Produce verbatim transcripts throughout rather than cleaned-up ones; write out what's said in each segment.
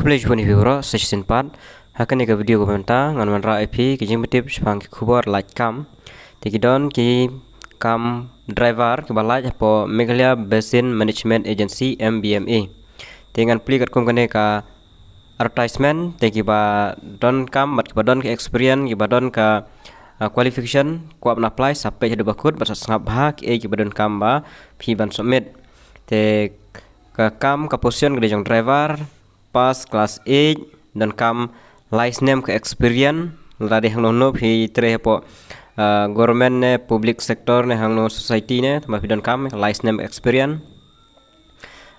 Khublei shibun ïa phi baroh sa shisien pat. Ha kane ka video kaba mynta ngan wanrah ïa phi ki jingpyntip shaphang ki khubor lait kam. Te ki don ki kam driver kiba lait hapoh Meghalaya Basin Management Agency, M B M A. Te ngan plie katkum kane ka advertisement, te kiba don kam bad kiba don ka experience, kiba don ka, ah, qualification, kwah ban apply, sa peit haduh ba kut bad sa sngap bha kiei kiba don kam ba phi ban submit. Te ka kam, ka position ka dei jong driver, pass class eight, don kam lai snem ka experience, lada dei hangno hangno phi trei hapoh, ah, government ne public sector ne hangno society ne, tangba phi don kam lai snem ka experience.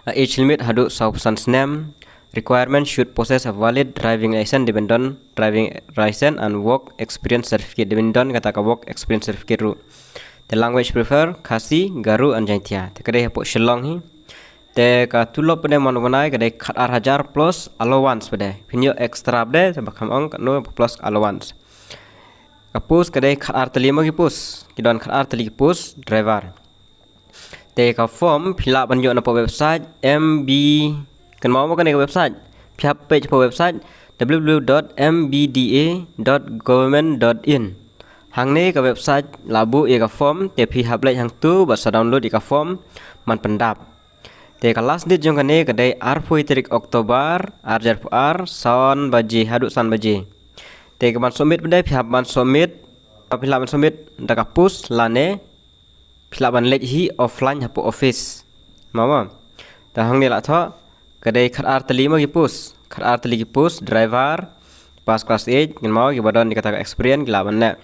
Ah, age limit haduh saw phew san snem. Requirement should possess a valid driving license, dei ban don driving license and work experience certificate, dei ban don kata ka work experience certificate ruh. Te language prefer Khasi, Garo and Jaiñtia. Te ka dei hapoh Shillong hi. Te ka tulop pat de man u bnai ka dei khatar hajar plus allowance pat de. Phin ïoh extra pat de, te ba kham ong katno plus allowance. Ka post ka dei khatar tylli mo ki post. Ki don khatar tylli ki post driver. Te ka form phi lah ban ïoh na poh website M B, kynmaw mo kane ka website. Phi hap peit poh website W W W dot M B D A dot government dot in. Hangne ka website la buh ïa ka form, te phi hap leit hangtu bad sa download ïa ka form man pyndap. Te ka last date jong kane ka dei arphew tarik October ar hajar arphew ar, san baje haduh san baje. Te ka ban submit pat de phi hap ban submit, phi lah ban submit da ka post lane phi lah ban leit hi offline hapoh office. Mama. Te hangne la thoh ka dei khatar tylli mo ki post, khatar tylli ki post driver, pass class eight, kynmaw kiba don ïa kata ka experience ki lah ban leh.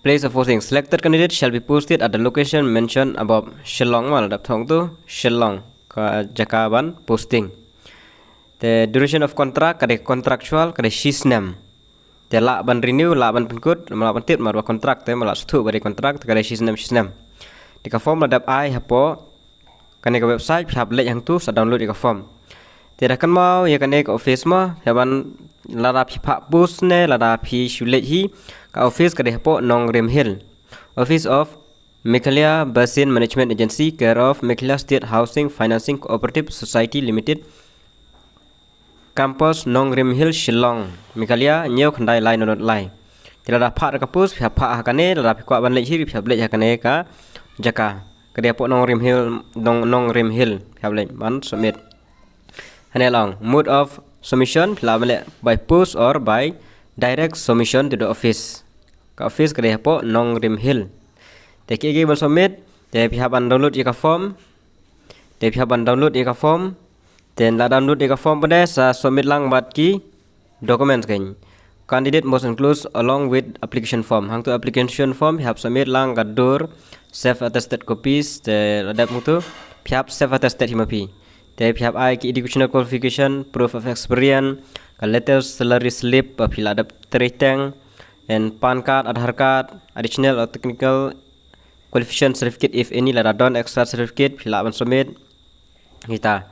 Place of posting. Selected candidate shall be posted at the location mentioned above. Shillong mo, la dep thoh tu Shillong ka jaka ban posting. Te duration of contract ka dei contractual, ka dei shi snem. Te lah ban renew, lah ban pynkut, lah ban tied namar ba contract, te ba lah sngewthuh ba dei contract, te ka dei shi snem, shi snem. Te ka form la dep ai hapoh kane ka website, phi hap leit hangtu sa download ïa ka form. Te da kynmaw ïa kane ka office mo, phi hap ban, lada phi phah post ne lada phi shu leit hi, ka office ka dei hapoh Nongrim Hill. Office of Meghalaya Basin Management Agency, care of Meghalaya State Housing Financing Cooperative Society Limited, Campus Nongrim Hill, Shillong, Meghalaya, hynñiew khyndai lai nod nod lai. Te lada phah da ka post phi hap phah ha kane, lada phi kwah ban leit hi phi hap leit ha kane ka jaka. Ka dei hapoh Nongrim Hill, Nong, Nongrim Hill, phi hap leit ban submit. Hangne la ong mode of submission, phi lah ban leh by post or by direct submission to the office. Ka office ka dei hapoh Nongrim Hill. Te kiei kiei ban submit, te phi hap ban download ïa ka form. Te phi hap ban download ïa ka form. Te la download ïa ka form pat de sa submit lang bad ki documents kein. Candidate must enclose along with application form. Hangtu application form phi hap submit lang ka dur, self attested copies, te la dep hangtu phi hap self attested hi ma phi. Te phi hap ai ki educational qualification, proof of experience, ka latest salary slip ba phi la dep trei teng, and PAN card, Aadhaar card, additional or technical qualification certificate if any, lada don extra certificate phi lah ban submit. Kita.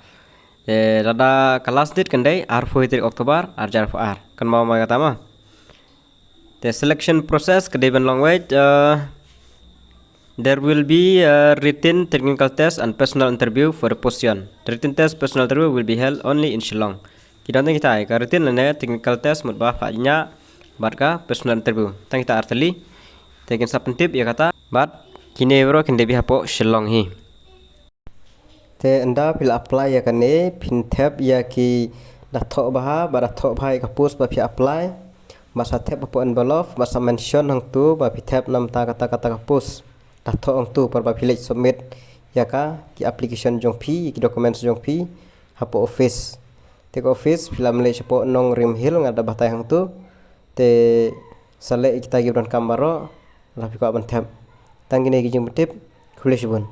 Eh, lada ka last date kan dei arphew tarik October ar hajar arphew ar. Kynmaw ma kata ma. Te selection process ka dei ban long wait, eh, there will be a written technical test and personal interview for the position. The written test, personal interview will be held only in Shillong. Ki don tang kita, ka written lane technical test mut ba phah jingïa bad ka personal interview. Tang kita ar tylli. Te kin sa pyntip ïa kata bad kine baroh kin dei beit hapoh Shillong hi. Te ynda phi la apply ïa kane phin thep ïa ki da thoh bha, ba da thoh bha ïa ka post ba phi apply. Ba sa thep hapoh envelope, ba sa mention hangtu ba phi thep namar kata kata ka post. Da thoh hangtu por ba phi leit submit ïa ka, ki application jong phi, ki documents jong phi hapoh office. Te ka office phi lah ban leit shapoh Nongrim Hill, nga da batai hangtu. Te sa leh ïa kita ki donkam baroh, lada phi kwah ban thep. Tang kine ki jingpyntip, khublei shibun.